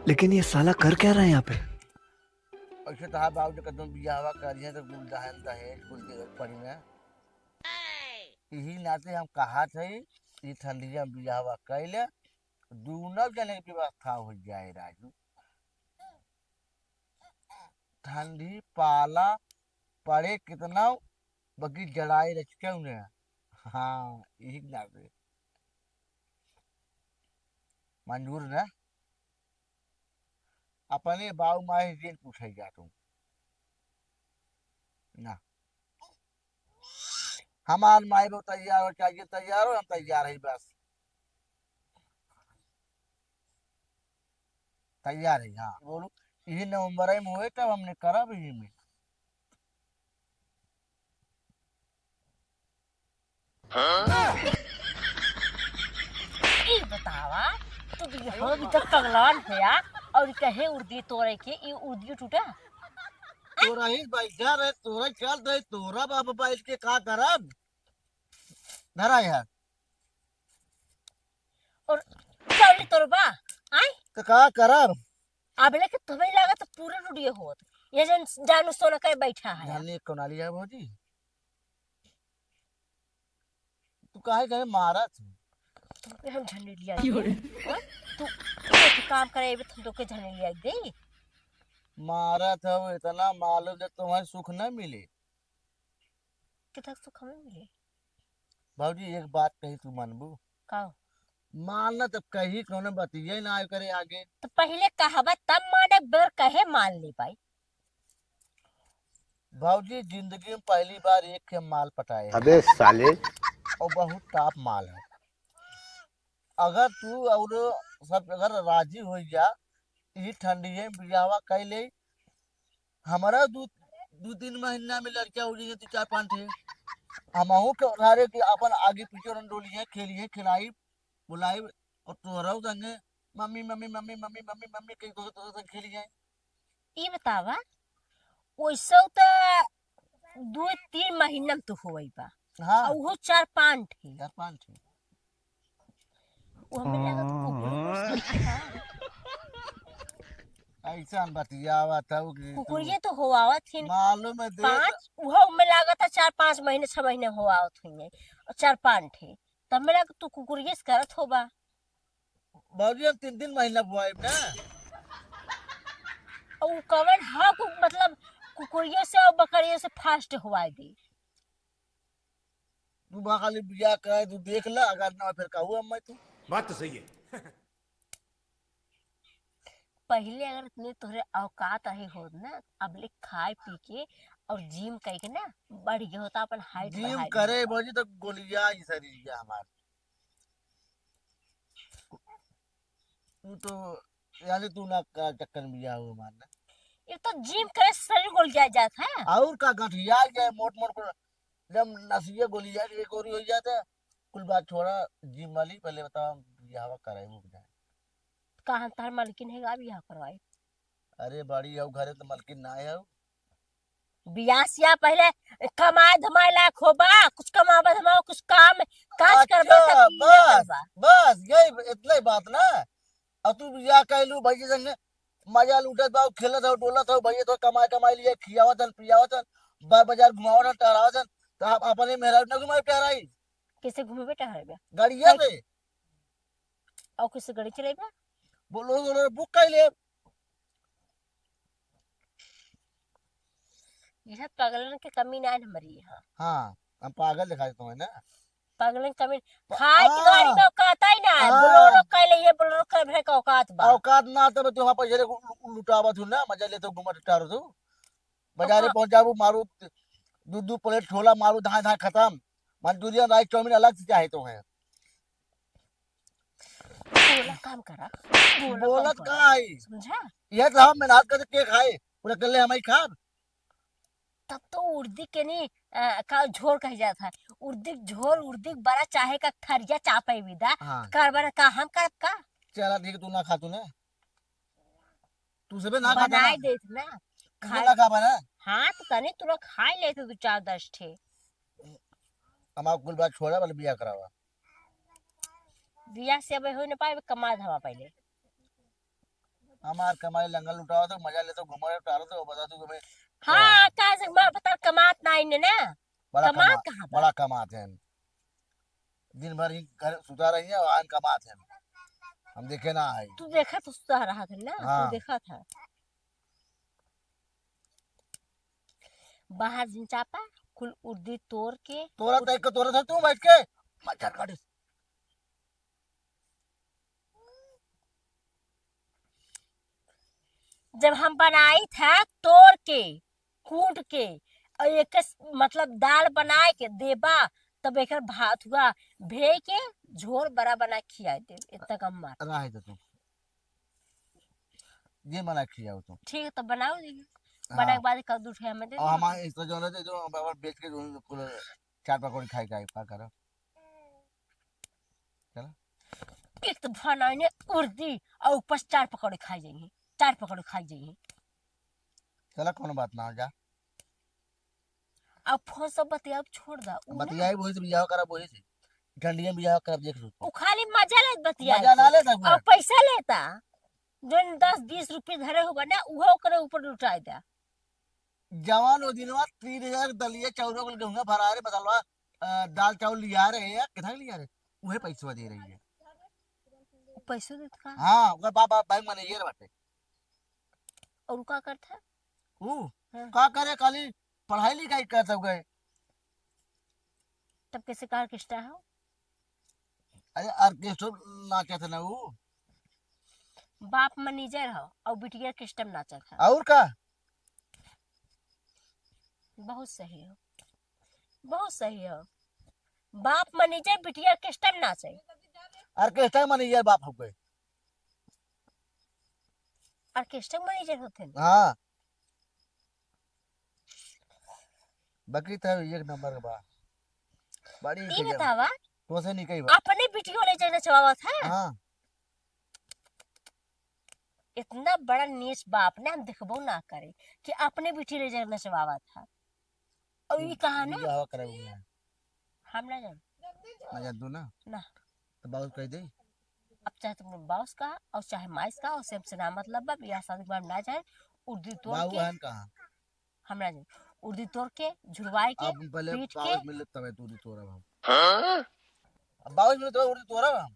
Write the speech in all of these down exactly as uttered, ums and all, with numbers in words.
लेकिन ये साला कर क्या रहा है यहाँ पे? ऐसे तो हाँ बाबूजी, कदम बियाहवा करिहे तो कुल दहेज, दहेज कुल देवे के पड़ी ना। यही नाते हम कहा थे, ये ठंडिया में बियाहवा कैले, दूनो जने की व्यवस्था हो जाए राजू। ठंडी पाला पड़े कितना, बाकी जड़ाई रचके उन्हें। हाँ, यही नाते मंजूर ना। अपने बाऊ माई से जिन पूछे जा तू ना। हमार माई बाबू तैयार हो, चाहिए तैयार हो, हम तैयार है बस। तैयार है, हाँ। बोलू, यही नवंबर में होए तब हमने करब यही में। ई बतावा, तू बियाह भी तक पगलान होया और कहे उर्दी तोरे के, ई उर्दी टूटा? तोरा ही बैठा रहे, तोरा चल रहे, तोरा बाप बैठ के का करब? धरा यार। और चल तोर बा, आय? तो का करब? अब लेके तुम्हें लागत पूरा रुडियो होत। ये जन जानू सोना के बैठा है। जाने कौन आली है भौजी? तू काहे करे मारत है? तुमके हम झंडे लिया क्यों रे? हाँ? तू, तू काम करे, अबे तुम तो के झंडे लिया दे। मारत हो इतना मालूम जब तुम्हें सुख न मिले। कितना सुख हमें मिले? बाबूजी, एक बात कही, तू मानबू? का? मान ना, तब कही, कौनो बतिये ना आए करे आगे। तो पहिले कहबा, तब माने, बेर कहे मान ले भाई। बाबूजी, जिंदगी में पहली बार एक के माल पटाए हैं। अबे साले। और बहुत टॉप माल है। अगर तू और सब अगर राजी हो जा, ई ठंडी है, बियाहवा कई ले, हमारा दू, दू तीन महीना में लड़का हो जाइए, दू चार पाँच ठे। हमहू के घरे के अपन आगे पीछे रंडोलिए, खेलिए, खिलाई, बुलाई, और तोहरा संगे मम्मी, मम्मी, मम्मी, मम्मी, मम्मी, मम्मी कही तो, तो, तो खेलिए। ई बतावा, ओइसो त दू तीन महीना में तो होई बा। हाँ। आ उहो चार पाँच ठे। चार पाँच ठे। वो हमें लगा तो कुकुर को समझा। ऐसा बतियावा था वो कि तू कुकुरिये तो होवावत हिन। मालूम है देख। पाँच, वो हमें लगा था चार पाँच महीने, छह महीने होवावत हुई है। और चार पाँच ठे। तब हमें लगा तू कुकुरिये से करत होबा। बाबूजी, हम तीन तीन महीना बुआई ना। और वो कवन हा कु-, मतलब कुकुरियों से और बकरियों से फास्ट हुआ दे। तू बा खाली बियाह करे, तू देख ला, अगर ना फिर कहू हम मैं तू। बात तो सही है। पहिले अगर इतने तोहरे औकात रहे होत ना, अब ले खाए पी के और जिम करके ना बढ़ गए होता अपन हाइट जिम बढ़ा करे लेता। भौजी तो गोलिया ही शरीर गया हमार। तू तो यानी तू ना का चक्कर में गया हो मारना। ये तो जिम करे शरीर गोलिया जात है। और का गठिया गया मोट मोट को जब नसिए गोली जाए, एक गोली हो जाता। कुल बात छोड़ा, जिम वाली, पहले बताओ, हम बियाहवा कराई वो जाए। कहाँ तार मालकिन है, अब बियाह करवाई? अरे बड़ी हो घरे तो मालकिन ना है। बियाह सिया पहले कमाए धमाए लायक होबा, कुछ कमाबा धमाओ, कुछ काम काज करबा अच्छा, तब बियाह बस, करबा। बस, यही इतना ही बात ना। अब तू बियाह कैलू, भैया संगे मजा लूटत बा, खेलत हो, डोलत हो, भैया तो कमाए कमाए लिए खियावत हन, पियावत हन, बार बाजार घुमावत हन, टहरावत हन, तो आप अपने मेहरारू ना घुमाए टहराई? कैसे घूमबे टहराबे? गाड़िया पे। और कैसे गाड़ी चलेबे? बोलो, बोलो, बुक कर ले। यह पागलन के कमी ना है हमारी यहाँ। हाँ, हम पागल दिखाई तुम्हें ना। पागलन कमी प-, खाए की हाँ। गाड़ी में औकात ही ना है। हाँ। बोलेरो कह ले, ये बोलेरो कह भरे का औकात बा। औकात ना तब तू वहाँ पर ये लु-, लु-, लुटावत हूँ ना, मजा लेते हो, घूमत टहरत हो। बाजारे ओका- पहुँच जाबू, मारू दू दू प्लेट छोला, मारू धाए धाए खत्म। मंचूरियन, राइस, चाउमीन अलग से चाहे तो है। बोला काम करा, बोला बोलत काम करा। का है? समझा? यह तो हम मेहनत करके के खाए, पूरा कर ले हम ही खाब। तब तो उर्दी के नहीं, अ, का झोर कह जात है। उर्दी के झोर, उर्दी के बड़ा चाहे का थरिया चापे विदा। हाँ। करबा ना का हम करब का? चला ठीक, तू ना खा तू ना। तू सबे ना खाता बनाए ना। देत ना। तू खाए ना खाबा ना। हाँ, तो तनी तुरा खाए लेते दो चार दस ठे। हमार कुल बात छोड़ा, पहले बियाह करावा। बियाह से अब हो ना पाए, कमा धमा पहले। हमार कमाई लंगल लुटावत हो, मजा लेत हो, घूमत हो, टहलत हो, बता तू हमें। हाँ, हाँ। का से मार बता, कमात ना इन्हें ना। बड़ा कमात कमा-, कहाँ बा? बड़ा कमात है। दिन भर ही घर सुता रही है और आन कमात है। हम देखे ना है। तू देखा तो सुता रहा था ना, हाँ। तू देखा था। बाहर जिन चापा, कुल उर्दी तोड़ के तोरा उत- तय को तोरा था तू बैठ के। मच्छर काटिस। जब हम बनाई था तोड़ के, कूट के, और एक स-, मतलब दाल बनाए के देबा, तब एकर भात हुआ भे के झोर बड़ा बना खिया दे, इतना कम मार। रहे तो तू। ये बना खियाओ तू। ठीक है, तो बनाओ जी। हाँ। बनाए के बाद कल दूध हमें दे और दो। हमारे इस तरह जो रहते, जो हम बेच के जो कुल चार पकौड़ी खाए, खाए, का करो? चला। एक तो बनाई ने उर्दी और ऊपर से चार पकौड़े खाई जाइए, चार पकौड़े खाई जाइए। चला, कोनो बात ना हो जा। अब फोन सब बतियाब छोड़ दा, उ ना। बतियाई वही से बियाह करब वही से। ठंडिया में बियाह करब देख लो। उ खाली मजा लेत बतियाई मजा ना से। लेता और पूरा। पैसा लेता। जोन दस बीस रुपये धरे होगा ना, उहो ओकरे ऊपर लुटाई दा। जवान वो दिनवा तीन हजार दलिया चाउर कुल गेहूं भरा रे, मसाला, अ, दाल चाउर लिया रहे हैं, कितना लिया रहे? उहे पैसवा दे रही है। पैसो देत का? हाँ, ओकर बाप, बाप बैंक मैनेजर बाटे। और उ का करत है? उ? हाँ। का करे, खाली पढ़ाई लिखाई करत हुए। तब कैसे का ऑर्केस्ट्रा हो? अरे, ऑर्केस्ट्रा नाचत है ना उ। बाप मैनेजर हो और बिटिया ऑर्केस्ट्रा में नाचत है। और का? बहुत सही हो, बहुत सही हो। बाप मैनेजर, बिटिया ऑर्केस्ट्रा में नाचे। ऑर्केस्ट्रा मैनेजर बाप हो गए। ऑर्केस्ट्रा मैनेजर होते हैं। हाँ। बाकी तो एक नंबर के बा। बड़ी ई निकई बा। बतावा, तोसे निकई बा। अपने बिटियो ले जाए नचवावत है। हाँ। इतना बड़ा नीच बाप ने हम देखबो ना करे कि अपने बिटियो ले जाए नचवावत है। और ई कहा ना, बियाह करे हुए हैं। हम ना जान। ना जान तू ना? ना। तो बाउस कह दे। अब चाहे तुम बाउस कहा और चाहे माइस कहा, उससे हमसे ना मतलब बा, बियाह शादी के बाद ना जाए। उर्दी तोड़ बाबू के बहन कहाँ? हम ना जाए। उर्दी तोड़ के, झुरवाई के, अब पहले पीट के। बाउस मिले तबे तू उर्दी तोड़ा बाबू। हाँ? अब बाउस मिले तबे उर्दी तोड़ा बाबू।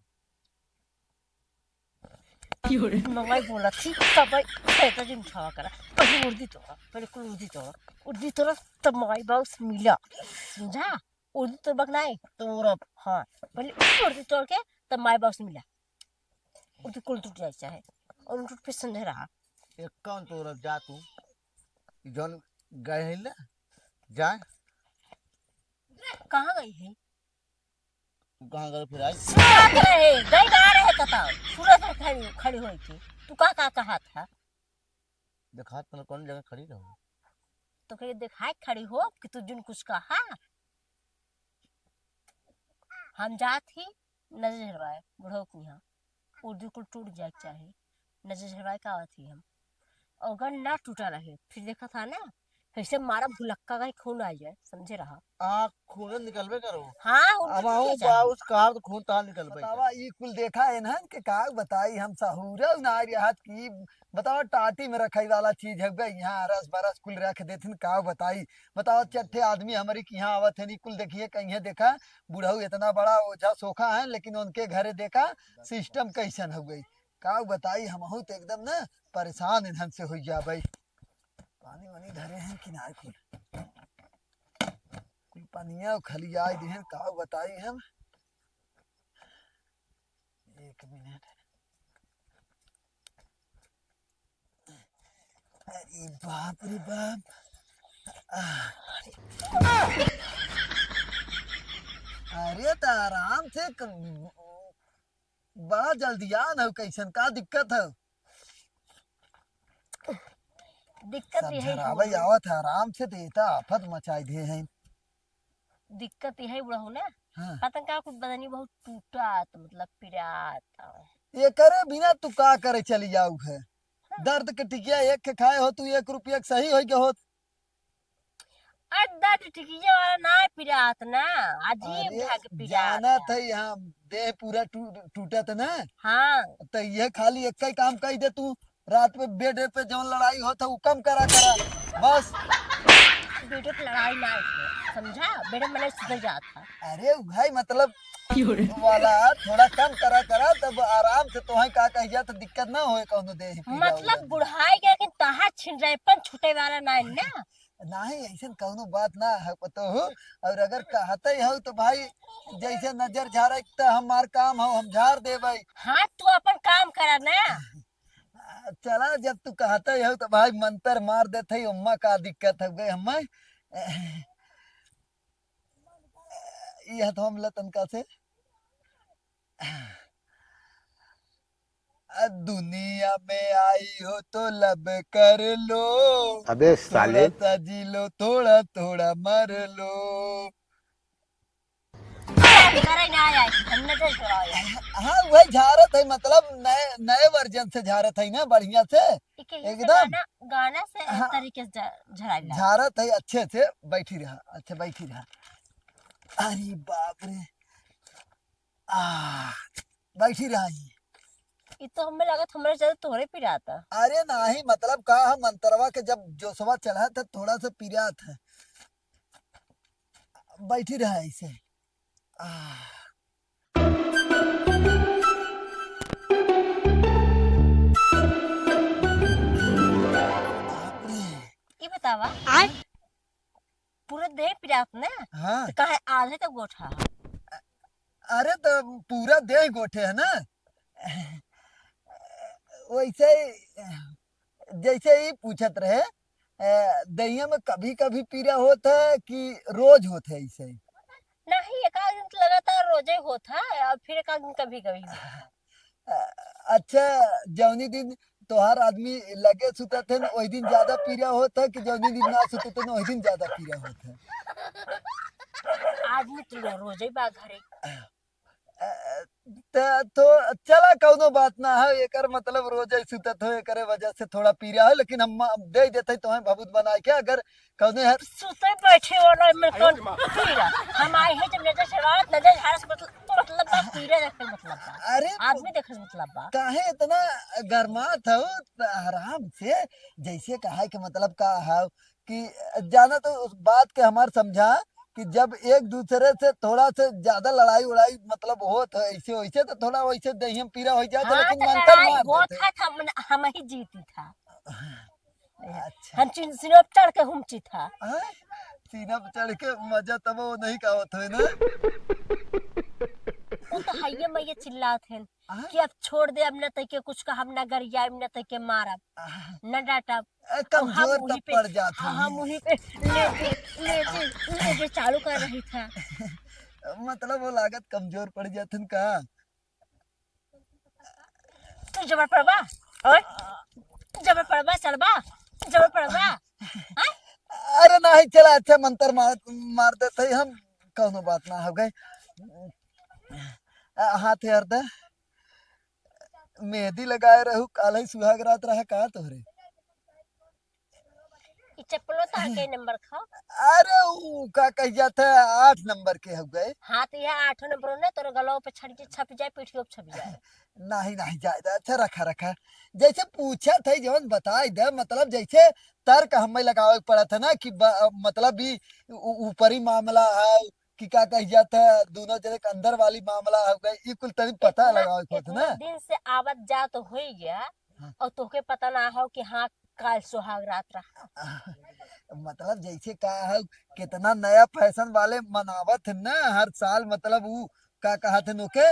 की हो रे? मम्मी बोला थी, तब खेता जिन उठावा करा। पहले उर्दी तोड़ा, पहले कुल उर्दी तोड़ा। उर्दी तोड़ा, तब माई बाउस मिला। समझा? उर्दी तोड़ बक नाई, तोड़ब। हाँ, पहले उर्दी तोड़ के, तब माई बाउस मिला। उर्दी कुल टूट जाए चाहे। और टूट पे संधे रहा। एक कौन तोड़ब जा तू? जौन गए है ना, जा। कहाँ गई है? तू कहाँ गए फिर आई? सुनत रहे, गई ना रहे कतौ। सुनत रहे खड़ी, खड़ी होई के। तू का, का कहा था? देखात तने कौन जगह खड़ी रहो? तो कहे देखाए खड़ी हो कि तू जुन कुछ कहा। हम जात ही नजर झरवाए बुढ़ऊ के यहाँ। उर्दी कुल टूट जाए के चाहे। नजर झरवाए का आवत ही हम। अगर ना टूटा रहे, फिर देखा था ना, कैसे मारा भुलक्का का ही खून आ जाए, समझे रहा। आ, खून निकलबे करो। हाँ, उर्दी अब टूटे आऊं चाहे। बाउस कहा तो खून तार निकलबे बतावा, करो। ई कुल देखा इन्हन के का बताई हम, सहूरा ना रहत की बतावा, टाटी में रखाई वाला चीज हउवे, यहाँ अरस बरस कुल रख देथिन, का बताई। बतावा, चट्ठे आदमी हमरी के यहाँ आवत है, नी कुल देखिए, कहिए देखा, बुढ़ऊ इतना बड़ा ओझा सोखा है, लेकिन उनके घरे देखा, सिस्टम कैसन हउवे। का बताई, हमहू तो एकदम न परेशान इन्हन से होइ जाबे। पानी वानी धरे हैं कि ना कुल? कुल पनिया खलियाई दिहन, का बताई हम। एक मिनट। अरे बाप रे बाप। अरे त आराम से क-, बड़ा जल्दियान हो, कैसन का दिक्कत है? दिक्कत सब यही झरावे होई। आवत है, आराम से देता आफत मचाई दे हैं। दिक्कत यही बुढ़ऊ ना। हाँ। पता का कुछ बदनी बहुत टूटात, मतलब पिरात। एकरे बिना तू का करे चली जाऊ है? हाँ। दर्द के टिकिया एक के खाए हो तू, एक रुपया के सही होई के होत। अरे दर्द टिकिया वाला ना पिरात ना, अजीब अरे, ढंग के पिरात जानत है। है, यहाँ देह पूरा टू-, टूटत ना। हाँ। तो ये खाली एक ही काम कही दे तू, रात में बेड पे जौन लड़ाई होत है, उ कम करा करा, बस। बेड पे लड़ाई ना हो, समझा? बेड में नहीं सुतल जात है। अरे भाई, मतलब, वाला थोड़ा कम करा करा, तब आराम से तोहे का कह जात, दिक्कत ना होए कौनो देह पीड़ा मतलब, उड़ा। बुढ़ाई गया, लेकिन तहार छिनराइपन छूटे वाला ना है ना। नाही, ऐसन कौनो बात ना है, पतो हो। और अगर कहते हो तो भाई, जैसे नजर झारे त हमार काम हो, हम झार देबै। हाँ, तू अपन काम करा ना। चला, जब तू कहते हो तो भाई, मंतर मार देत है, ओम्मा का दिक्कत हो गई हमें। ये तो हम लतन का से दुनिया में आई हो तो लब कर लो। अबे साले। थोड़ा सा जी लो, थोड़ा थोड़ा मर लो। करे ना आया, हमने तो छोड़ा आया। हाँ, वही झारत है, मतलब नए, नए वर्जन से झारत है ना, बढ़िया से। ठीक है, ये एकदम। गाना, गाना से हाँ। तरीके से झा-, झड़ाई ला। झारत है अच्छे से, बैठी रहा, अच्छा बैठी रहा। अरे बाप रे, आ, बैठी रहा ही। ई तो हमें लागत हमरे से ज्यादा तोहरे पिराता। अरे नाही, मतलब का है, मंतरवा के जब जोशवा चढ़ा था, थोड़ा सा पिरात है। बैठी रहा ऐसे। आ। बाप रे। ई बतावा, आय? पूरा देह पिरात ना? हाँ। तो काहे आधे तक गोठा है? अरे, तो पूरा देह गोठे है ना। वैसे ही, जैसे ही पूछत रहे, अ, देहिया में कभी-कभी पीरा होत है कि रोज होत है ऐसे ही? नहीं, एक आध दिन तो लगातार रोजे होत है और फिर एक आध दिन कभी-कभी होत है। अ, अच्छा, जौनी दिन तोहार आदमी लगे सुतत है न, वही दिन ज्यादा पीरा होत है कि जौनी दिन ना सुतत है न, वही दिन ज्यादा पीरा होत है? आदमी तो रोजे बा घरे। अ, त, तो चला, कौनो बात ना है, एकर मतलब रोजे सुतत हो, एकरे वजह से थोड़ा पीरा हो, लेकिन हम, हम दे देते तोहें भभूत बनाए के, अगर कौने हर सुते बैठे वाला में कौन पीरा? हम आए हैं जब नजर से रात, नजर झारे से मतलब, मतलब बा, पीरा देखे मतलब बा। अरे, आदमी देखे से मतलब बा। काहे इतना गरमात हो? आराम से, जैसे कहा के मतलब का है कि जाना तो उस बात के हमार समझा कि जब एक दूसरे से थोड़ा से ज्यादा लड़ाई उड़ाई मतलब होत है ऐसे वैसे, तो थोड़ा वैसे देहिया में पीरा हो जात है, हाँ, लेकिन तो मंतर लड़ाई मार होत देते। है, हम, हम ही जीती था। अच्छा। हम चिन-, सीनों पे चढ़ के हुमची था। हाँ? सीना पे चढ़ के मजा तब वो नहीं का होत है ना? वो तो हइये मइये चिल्लात हैं हाँ? कि अब छोड़ दे, अब न तइके कुछ कहब, न गरियाइब, न तइके मारब, हाँ। न डांटब। ए, और हम कमजोर वहीं तब पे, पड़ जात हाँ, हैं। हम वहीं पे लेटे, लेटे, लेटे चालू कर रही था। मतलब वो लागत कमजोर पड़ जात हैं का? तू जबर पड़बा? ओए? जबर पड़बा, चढ़बा? जबर पड़बा? हाँ? अरे नाही, चला, अच्छा मंतर मार, मार देते ही हम, कौनो बात ना हो गए। आ, हाथ यार दे। मेहंदी लगाए रहू, काल ही सुहाग रात रहा का तोहरे? ई चप्पलो तो है के नंबर खाओ। अरे, ऊ का कह जात है, आठ नंबर के हो गए। हाँ, तो यह आठों नंबर ना, तोरे गलवा पे छप, छप जाए, पीठियों पे छप जाए। नाही, नाही, जाए दे, अच्छा, रखा, रखा। जैसे पूछत है, जवन बताई दे, मतलब, जैसे तर्क हमें लगावे के पड़त है ना कि ब-, मतलब, ई ऊ-, ऊपरी मामला है, कि का कह जात है, दोनों जने के अंदर वाली मामला हो गई, ई कुल तनी पता इतना, लगावे के होत इतना ना। दिन से आवत जात होई गया, हाँ। और तोके पता ना हो कि हाँ, काल सुहाग रात रहा। मतलब जैसे का है, कितना नया फैशन वाले मनावत है ना हर साल, मतलब ऊ का कहत है ओके?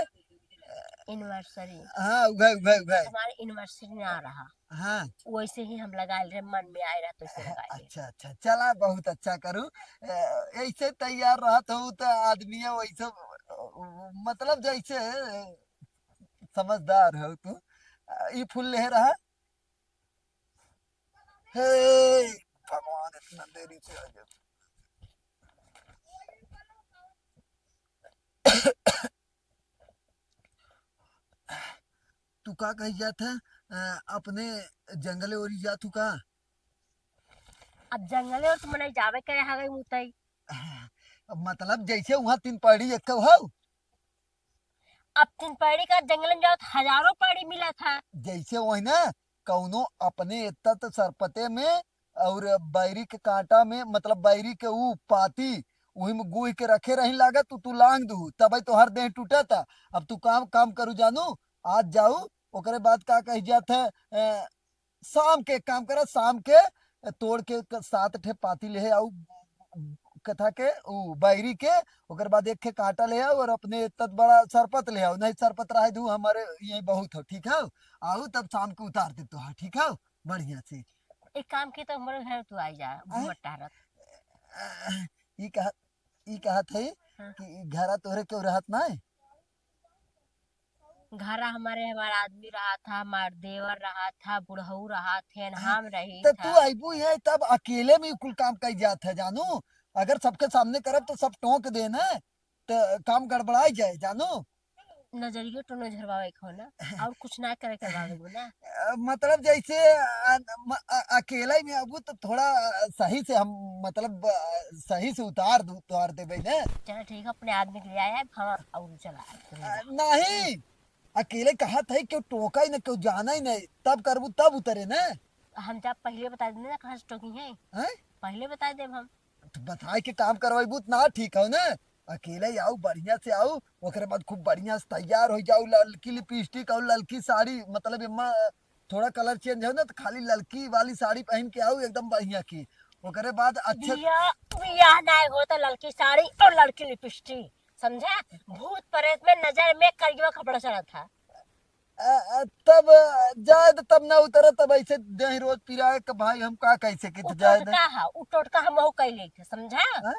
एनिवर्सरी। हाँ, उघे, उघे, उघे। हमारे एनिवर्सरी ना रहा। हाँ। वैसे ही हम लगाए रहे, मन में आए रहा तो ऐसे लगाए रहे। अच्छा, अच्छा, चला, बहुत अच्छा करू। अ, ऐसे तैयार रहत हो तो आदमी है वैसे, अ, मतलब जैसे समझदार हो तू। अ, ई फूल ले रहा। हे भगवान, इतना देरी से आ गया। तू का कही जात है, अ, अपने जंगले ओरी जात हूँ का? अब जंगले ओर तो मने जावे करे हवे मुतई। अब मतलब जैसे वहाँ तीन पहाड़ी एक हो। अब तीन पहाड़ी का जंगल में जाओ तो हजारों पहाड़ी मिला था। जैसे वही ना, कौनो अपने इत्तत सरपते में और बैरी के कांटा में, मतलब बैरी के ऊ पाती, वही में गुहि के रखे रही लागत, तू, तू लांग दू, तबे तोहर देह टूटत। अब तू काम, काम करू जानू, आज जाऊ, ओकरे बाद का कही जात है, अ, शाम के एक काम करा, शाम के तोड़ के क-, सात ठे पाती ले आऊ, कथा के, ऊ, बैरी के, ओकर बाद एक ठे कांटा ले आऊ और अपने इत्तत बड़ा सरपत ले आऊ, नहीं सरपत रहे दू, हमारे ये बहुत हो, ठीक है? आऊ तब शाम के उतार दे तो, हाँ, ठीक है, बढ़िया से। एक काम की, तो हमारे घर तू आई जा, आय? घूमत टहरत। ई कहा, ई कहत है हाँ। कि घरा तोहरे केहू रहत ना है? घरा हमारे, हमार आदमी रहा था, हमार देवर रहा था, बुढ़ऊ रहा थे, हाँ, हम रही तो तू था। अइबू है तब अकेले में कुल काम कई जात है जानू। अगर सबके सामने करब तो सब टोक दे ना, तो काम गड़बड़ाई जाए जानू। नजरियो टोनो झरवावे के हो ना, और कुछ ना करे करवावे के हो ना। अ, मतलब जैसे, अ, म-, अ-, अकेले में अबू तो थोड़ा, अ, सही से हम, मतलब, अ, सही से उतार दू, उतार देबे ना। चला ठीक है, अपने आदमी के ले आया, हम और चला आए। अ, नहीं, अकेले कहा था, क्यों टोका ही ना, क्यों जाना ही नहीं, तब करबू तब उतरे ना। हम जब पहले बता देंगे ना, कहाँ से टोकी है? हैं? पहले बता देब हम। तो बताए के काम करवाइबू त ना ठीक हो ना, अकेले ही आऊ, बढ़िया से आऊ, ओकरे बाद खूब बढ़िया से तैयार हो जाऊ, ललकी लिपस्टिक और ललकी साड़ी, मतलब एमा थोड़ा कलर चेंज हो ना, तो खाली ललकी वाली साड़ी पहन के आऊ एकदम बढ़िया की। ओकरे बाद अच्छे बियाह, बियाह ना हो तो ललकी साड़ी और ललकी लिपस्टिक, समझा? भूत प्रेत में नजर में करिया कपड़ा चढ़ा था। अ, अ, तब, अ, जाए दे, तब ना उतरे, तब ऐसे देह रोज पिराए के भाई, हम का कैसे के उ जाए दे। टोटका हा, उ टोटका हमहू कई लेते, समझा? हाँ?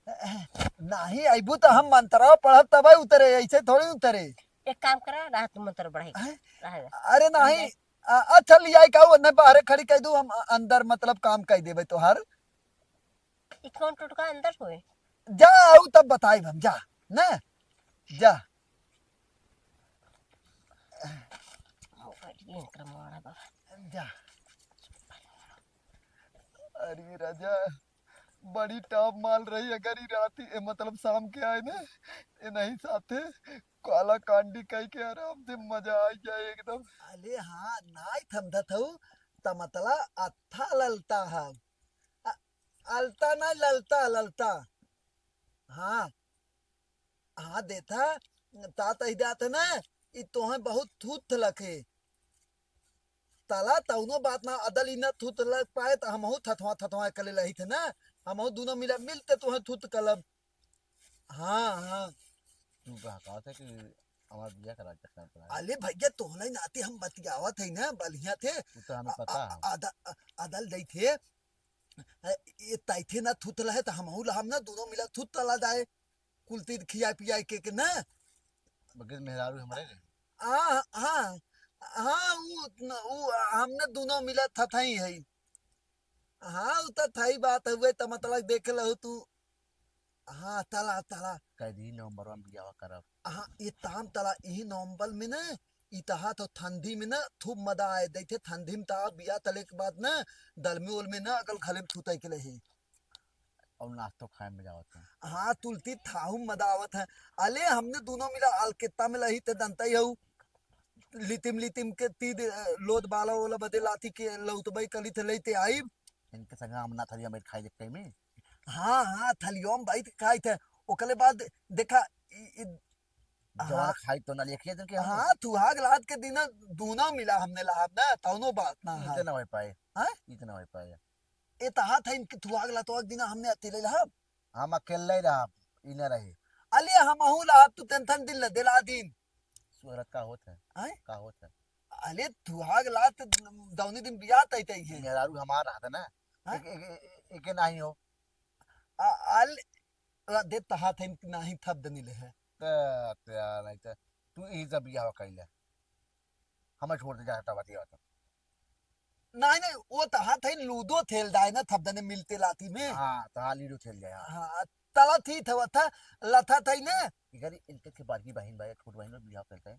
अ, अ, नाही अइबू तो हम मंतरवा पढ़ब तब उतरे, ऐसे थोड़ी उतरे। एक काम करा, रात में मंतर बढ़ाई। हैं? रहे दे। अरे नाही, अ, अच्छा लियाई का, ओने बाहरे खड़ी कई दू, हम अ-, अंदर मतलब काम कई देबे तोहार। ई कौन टोटका अंदर होए? जा, आऊ तब बताइब हम, जा, ना, जा। हो गई, ये एकरा मारा बाबा। जा। अरे राजा, बड़ी टॉप माल रही, अगर ई राती, ए, मतलब शाम के आए ना, ए नहीं साथे, काला कांडी कई के आराम से मजा आ जाए एकदम। अले हाँ, नाई थमदत हऊ, त मतला अच्छा ललता है। अ-, अलता ना, ललता, ललता। हाँ। हाँ, देथा, तात अहि जात है ना, ई तोहे बहुत थूथ लखे। तला तउनो बात ना, अदल ई ना थूथ लग पाए, त हमहू थथवा, थथवा कले लहित है ना, हमहू दुनो मिला, मिलते तोहे थूथ कलब। हाँ, हाँ। तू बहकावत है कि हमार बियाह करा के काम करा। अले भैया, तोहलाई नाते हम बतियावत है ना, बलिया थे। उ तो हमें अ-, पता अ-, है। अद-, अ-, अदल दई थे। अ, ये तैथे ना थूत लहे, त हमहू लहम ना, दुनो मिला थूत तला जाए। कुल तीन खिया पिया के, के ना। बगैर मेहरारू हमरे रहे। हाँ, हाँ, हाँ, उ, उ, हमने दुनो मिला थथई है। हाँ, उ त थई बात हुए, त मतलब देख लहु तू। हाँ, तला, तला। कह दी नवंबर में बियाह करब। हाँ, ये ताम तला, यही नवंबर में ना, इतहा तो ठंडी में ना, खूब मजा आए, देखे ठंडी में ता बियाह तले के बाद ना, दलमे ओलमे ना, अगल घले में थूतई के लही। और नाश्तो खाए में मजा आवत है। हाँ, तुलती थाहू मजा आवत है। अले, हमने दुनो मिला अलकेता में लही ते दंतई हऊ। लितिम लितिम के तीद, अ, लोद बाला ओला बदे लाती के लौटबई कली थे लइते आइब। इनके संग हम ना थरिया में खाई देख में। हाँ, हाँ, थलियो में बैठ के खाई थे। ओकले बाद देखा, इ, इ, जवान हाँ। खाई तो ना लेखिए दिन के हम। हाँ, तुहाग लात के दिन दूना मिला हमने लाहब ना, तौनो बात ना है। इतना हो पाए। हाँ? इतना हो पाए। ए तहा था इनके तुहाग लात वाग दिन हमने अकेले लाहब। हम अकेले ही रहब, ई ना रही। अले हमहू लाहब, तू टेंशन दिल ले, दिला दिन। सुहरत का होत है? आय? का होत है? अले तुहाग लात दौनी दिन बियाह तय तय है। मेहरारू हमार रहत है ना। हाँ? एक, एक, एक, एक नाही हो। आ, अल, रा-, दे तहा था इनके नाही थप दनी ले है। त, त यार, नहीं त, तू यही सब बियाह कर ले। हमें छोड़ दे, जा हटा बात, ये बात। नहीं, नहीं, वो तो हाथ है, लूडो खेल जाए ना, थप दने मिलते लाती में। हाँ, तो हाँ, लूडो खेल जाए, हाँ। हाँ, तला थी थवा था, लथा था ही ना। इधर इनके के बड़की बहिन भाई, छोट बहिन लोग बियाह करते हैं।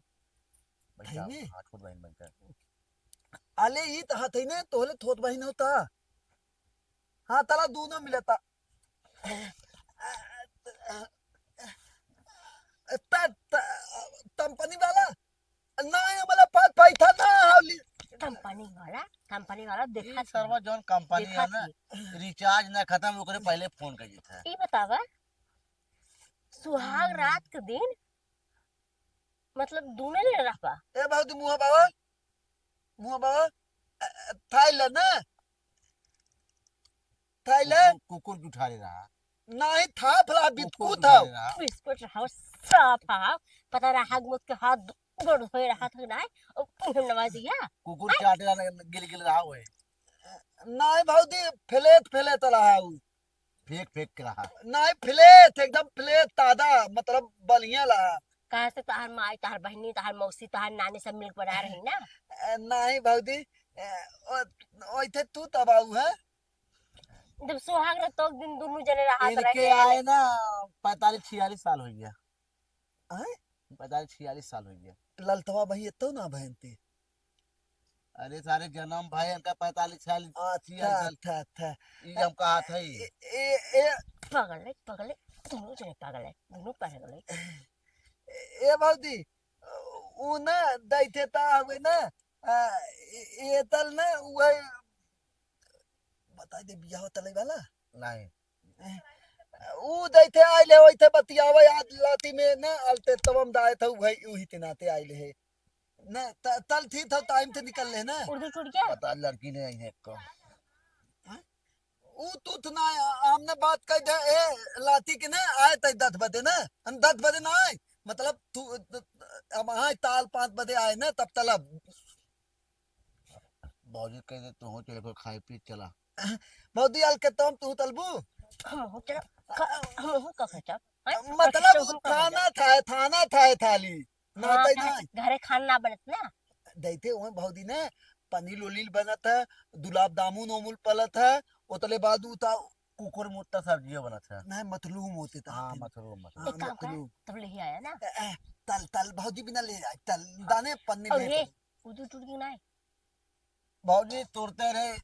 भाई है साहब, ने? हाँ, छोट बहिन बनता है। अले, ई तो हाथ है ना, तोहले थोत बहिन होता। हाँ, तला दोनों मिला था। त-, त-, तंपनी वाला? नाही, मला पा-, पैसा ना आवली। कंपनी वाला, कंपनी वाला ई देखा सरवा जौन कंपनी है ना, रिचार्ज ना खत्म ओकरे पहले फोन कर देता है। ई बतावा, सुहाग रात के दिन, मतलब, दूने ले रहबा? ए, बहुत मुँह बाबा, मुँह बाबा, अ, अ, थाई ले ना, थाई ले। कुकुर, कुकुर जुठारे रहा। नाही था, फला बिस्कुट था। बिस्कुट रहा, साफ हा। पता रहा, हाथ मुत के हाथ गोड़ धोए रहा था, नाही? ओ, हम नवाज दिया। कुकुर चाटे रहा, गिल गिल रहा हुए। नाही भौजी, फ्लैट, फ्लैट रहा उ। फेंक, फेंक के रहा। नाही, फ्लैट, एकदम फ्लैट, ताजा, मतलब, बढ़िया रहा। कहाँ से तोहार माई, तोहार बहिनी, तोहार मौसी, तोहार नानी सब मिलके बना रही ना? अ, नाही भौजी, अ, ओ, ओइथे तू तब आऊ है? जब सुहाग रहे तो दिन दोनों जने रहा इनके रहे। आए ना पैंतालीस छियालीस साल हो गया। आए? पैंतालीस छियालीस साल हो गया। ललतवा भाई, एतो ना बहनती। अरे सारे जन्म भाई इनका पैंतालीस साल, अच्छा, छियालीस साल। अच्छा, अच्छा। ई हम कहा था ही। ए, ए, ए। पागल है, पागल है, दोनों जने पागल है, दोनों पागल है। ए, ए भौजी, उ ना दैते ता हवे ना, आ, ए, ए तल ना, वही बता दे, बियाह तले वाला? नहीं। उ दैते आइले, वैसे बतियावे, आज लाती में ना, अलते तबम दाए था, वही, उही ते नाते आइले है। ना, त-, तल थी था, टाइम से निकल ले ना। उर्दू छूट गया? पता लड़की ने आई है को। हाँ? उ तू तो ना, हमने बात कह दे, ए, लाती के ना, आए तै दस बजे ना, हम दस बजे ना आए, मतलब, तू, अब आए ताल पाँच बजे आए ना, तब तलब। भौजी कह दे, तू हो चले को खाए पी चला। भौजी आल के तम तू तलबू? हम हो चला, ख-, हम हो का खचा? हैं? मतलब, अच्छा, हम का थाना खचा? था, थाना था, थाली। ना हाँ, तै घर, ना। घरे खाना ना बनत ना। दैते ओए भौजी ने पनीर उनीर बनत है, गुलाब जामुन ओमुल पलत है, ओतले बाद उ ता कुकुर मुत्ता सब्जियो बनत है। नहीं, मथलूम होते ता हाँ, मथलूम, मथलूम। हाँ, एक काम कर, मथलूम। तब ले ही आया ना। ए, ए, तल, तल, भौजी बिना ले आए, तल, दाने पन्नी और में ये, तल। उदू टूट गई ना है? भौजी तोड़ते रहे,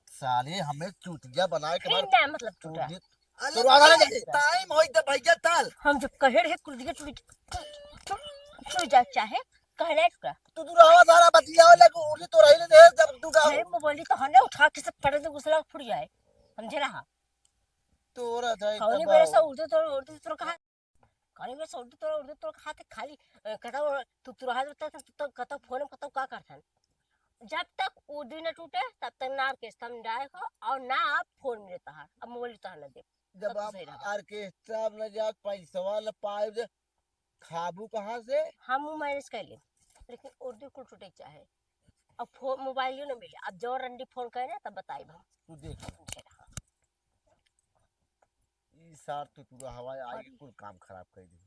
साले हमें चूतिया बनाए के फिर बाद ना मतलब टूटा। उर्दी अरे तो आधा ना नहीं, जाए। टाइम होई त भैया तल। हम जब कहे रहे कुल दिए चुड़ी, चुड़ी, चुड़ी जा चाहे कहना है टूटा। तू तू रहा सारा बतिया लगे उर्दी तो रही ले जब तू का अरे मोबाइल तो हने उठा के सब पड़े तो गुसला फुट जाए। समझे रहा? तोरा जाए कौनी तब बेरे से उर्दी तो, उर्दी तो कहा कहीं में से उर्दू तोरा, उर्दू तोरा खाते खाली, अ, कतौ तू, तू रहा जब तक, तू तो कतौ फोन में कतौ का करथन। जब तक उर्दू न टूटे, तब तक ना ऑर्केस्ट्रा में जाए हो और ना आप फोन में रहता है, अब मोबाइल तो ना दे। जब तब तो आप सही रहा। ऑर्केस्ट्रा में जाके पैसवा न पाए, जे खाबू कहाँ से? हम वो मैनेज कर ले, लेकिन उर्दू कुल टूटे चाहे। अब फो-, मोबाइल ही न मिले, अब जो रंडी फोन करे ना, तब बताई हम। तू देख। ई सार तो पूरा हवा आई अरे। कुल काम खराब कर दी।